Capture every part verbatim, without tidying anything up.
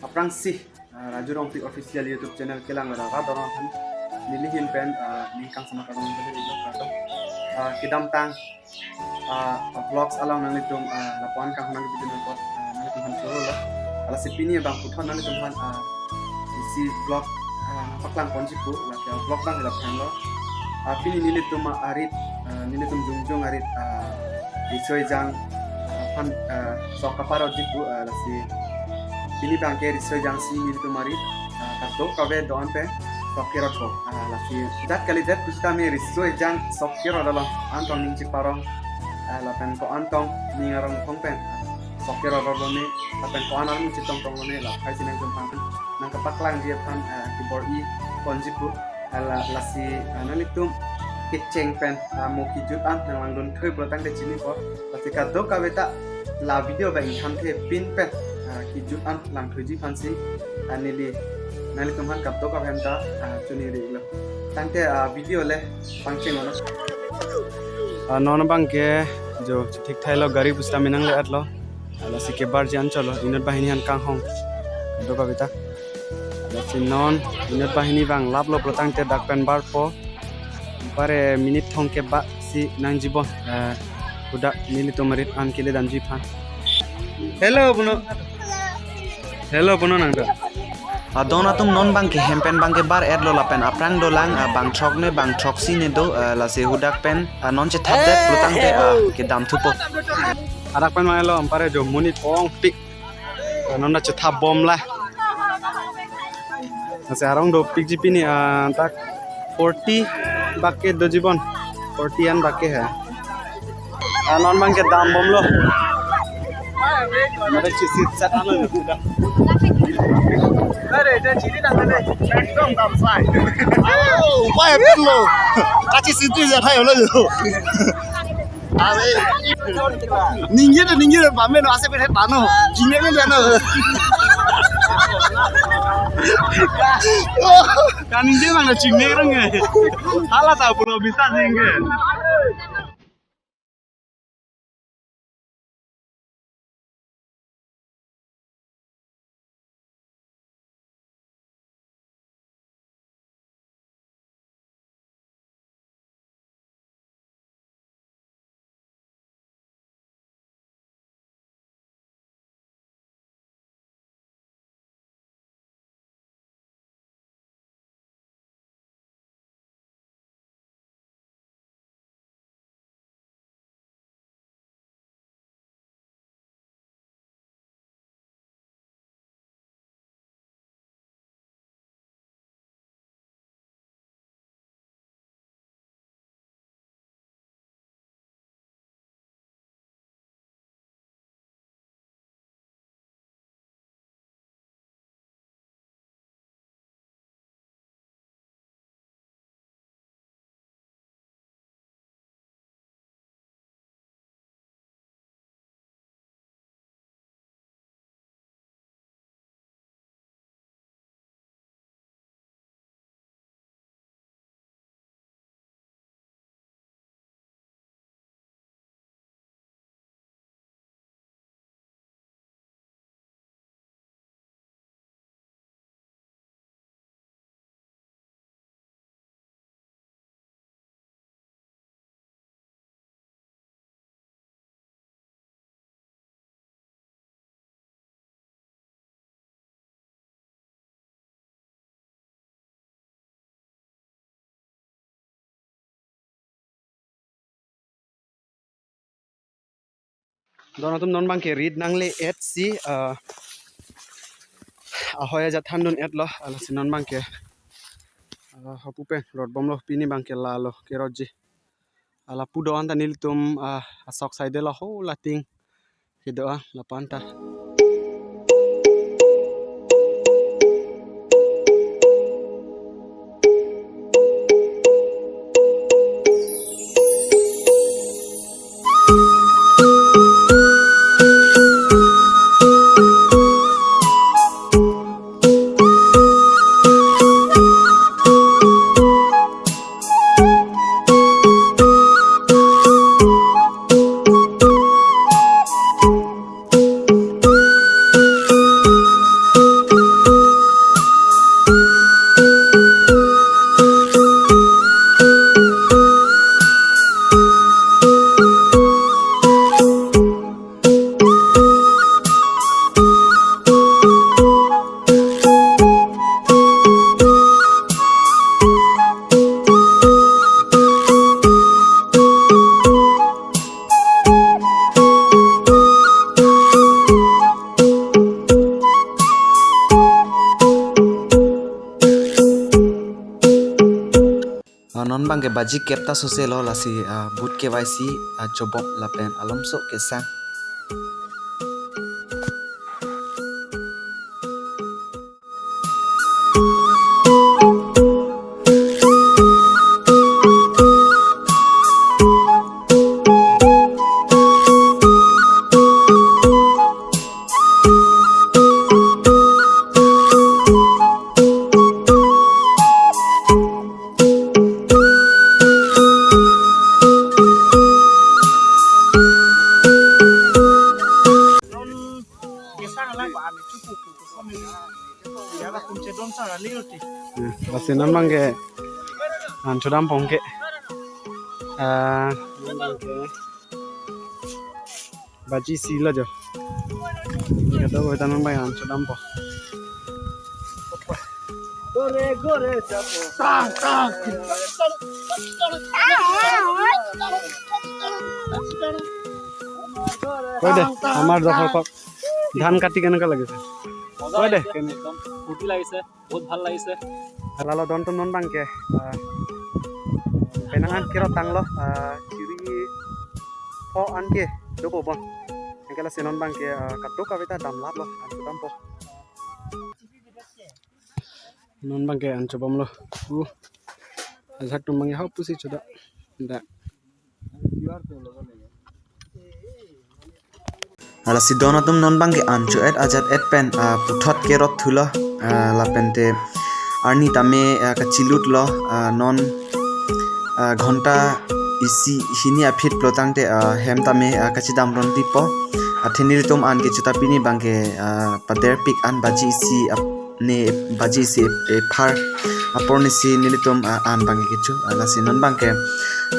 Aphrangsi, ah, Raju Rongphlik Official YouTube channel kelang rat rat dorong aphan neli ahin pen, ah, ning kangsam kardom pajir-iklo kardom. Ah, kedamtang, ah, vlogs along nanglitum, ah, lapu-an kanghon nangkepi video nangkot, ah, nanglitum aphan chorolo. Lasi pini abang puthot nanglitum aphan, ah, isi vlog, ah, paklang ponji pu, lake vlog abang la phenlo. Ah, pini nelitum arit, ah, nelitum jongjong arit, ah, riso ejang, ah, aphan, ah, sok kaparotji pu, ah, lasi pini abangke riso ejang si nelitum arit, ah, kadokave do-an pen sok kerotpo. Ah, lasi jat kalidet pusitame riso ejang sok kerot along an tong ning cheparong, ah, lapen ko-an tong ning arong thong pen, ah, sok kerot arlo ne, lapen ko-an arong chetong tong lo ne, la phai si nangtum aphan nangkepaklangji aphan, ah, kebor-i ponji pu. Ah, la, lasi, ah, nanglitum kecheng pen, ah, mo kejut an nanglangdun thoi pulo tangte chinipo. Lasi kadokave ta la video abang ingthanthe pin pen, ah, kejut an langthuiji aphansi, ah, neli nanglitum aphan kadokave aphanta, ah, choningri-iklo. Tangte, ah, video le pangcheng-o non. Ah, non abangke jo chethik thailo, gari pusitame nangle-etlo. Lasi kebarji anchotlo, inut banghini aphan kanghong. Kadokave ta. Lasi non inut banghini abang laplo pulo tangte dak pen barpo. Pare minute thong keba si nangjibon. Eh, hudak nelitum arit an kele damji aphan. Hello, puno. Hello, puno nangdo. Ah, don atum non abangke hem pen abangke bar-etlo lapen aphrang dolang, ah, bang throk ne bang throksi ne do, ah, lasi hudak pen, ah, non chethapdet pulo tangte, ah, kedam thupo. Arak pen manglo ampare jo monit ongpik. Ah, non ta chethap bomlo. Lasi arong dopikji pini, ah, dak forty bak ke dojibon. Forty an bak ke he. Ah, non abangke dam bomlo. Mare chisit sat ano. Are, dia chili nang kene. Ekdom dam sai. Oh, upai apin lo. Kachisit tu jat hai lo. Are. Ningje de, ningje de, pame no ase pen het tano. Jingne pen tano. Kaningje mang na jingne rong eh. Hala ta pulo bisa jingne. Don atum non abangke rit nangle-et si, ah, ahoi ajat thandun-etlo, ah, lasi non abangke, ah, hapu pen rot bomlo, pini abangke lalo kerotji. Ah, lapu do-an ta nelitum, ah, asok side lo ho lating kedo-an lapu-an ta. Bangke baji kep ta sose lo lasi, ah, booth K Y C, ah, chobom lapen alomso kesang. Non gesang lang ba, ami cukup, cukup, kami ya, atum chedon sa, lagi roti. Hmm, lasi non bangke an chodampo ke. Ah, non bangke baji isi lo jo. Kadokave ta non bangke an chodampo. Gore, gore, japo. Tang, tang. Koi de, amar dahor kok. ধান কাটি কেনেকুৱা লাগিছে? মজা কই দে, লাগিছে, কেনে- একদম ফূৰ্তি লাগিছে, বহুত ভাল লাগিছে। Lalo don atum non bangke, ah, penang an kerot tanglo, ah, chiri pho anke dopo bon. Anke lasi non bangke, ah, kadokave ta damlaplo, an chodampo. Non bangke an chobomlo. Uh. Ajahak atum bangke hapusi choda. Dak. Lasi don atum non bangke an cho-et ajat-et pen, ah, puthot kerot thulo, ah, lapente arni tame, ah, kachilutlo, ah, non, ah, ghonta isi hini aphi pulo tangte, ah, hem tame, ah, kachidam rontipo. Athe nelitum an kecho ta pini bangke, ah, paderpik an baji isi ap- ne baji isi ephar apor nisi nelitum, ah, an bangke kecho, ah, lasi non bangke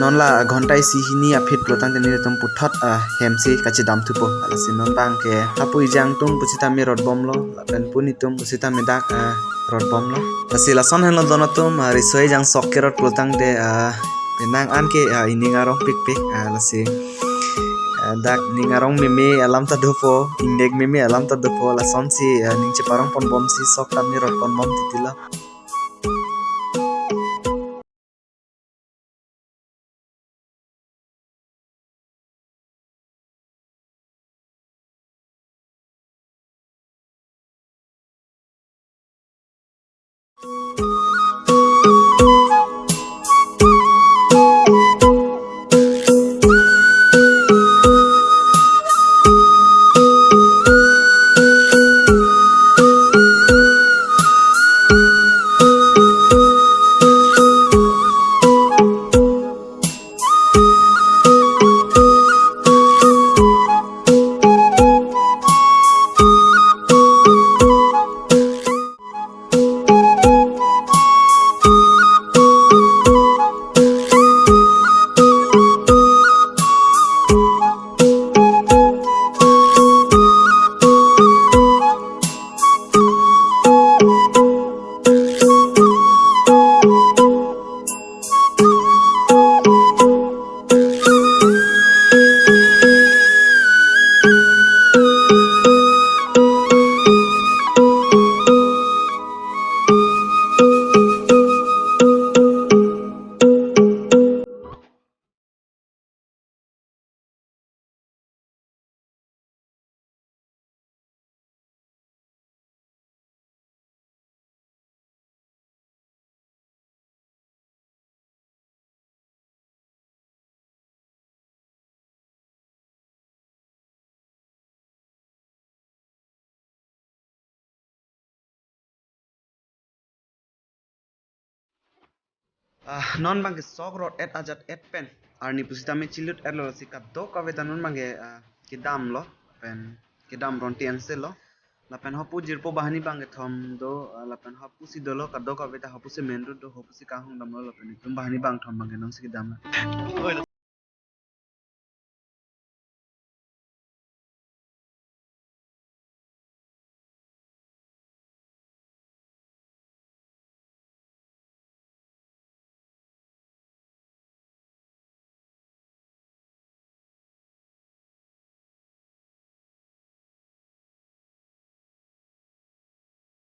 non la ghonta isi hini aphi pulo tangte nelitum puthot, ah, hem si kachidam thupo, ah, lasi non bangke hapu ejang atum pusitame rotbomlo lapen puni atum pusitame dak, ah, rotbomlo. Lasi lason henlo don atum, ah, riso ejang sok kerot pulo tangte, ah, penang anke, ah, ining arong pikpik, ah, lasi ah, dak ning arong meme alam ta dopo, ingnek meme alam ta dopo, lasonsi, ah, ning cheparong ponbomsi sok tame rot ponbom titila. Ah, non bangke sok rot-et ajat-et pen arni pusitame chilut-etlo, lasi kadokave ta non bangke, ah, kedamlo pen kedam ronti angse lo. Lapen hapu jirpo banghini bangkethom do, ah, lapen hapusi dolo, kadokave ta hapusi main road do, hapusi kanghong damlo, lapen itum banghini bangkethom bangke nonsi kedamlo.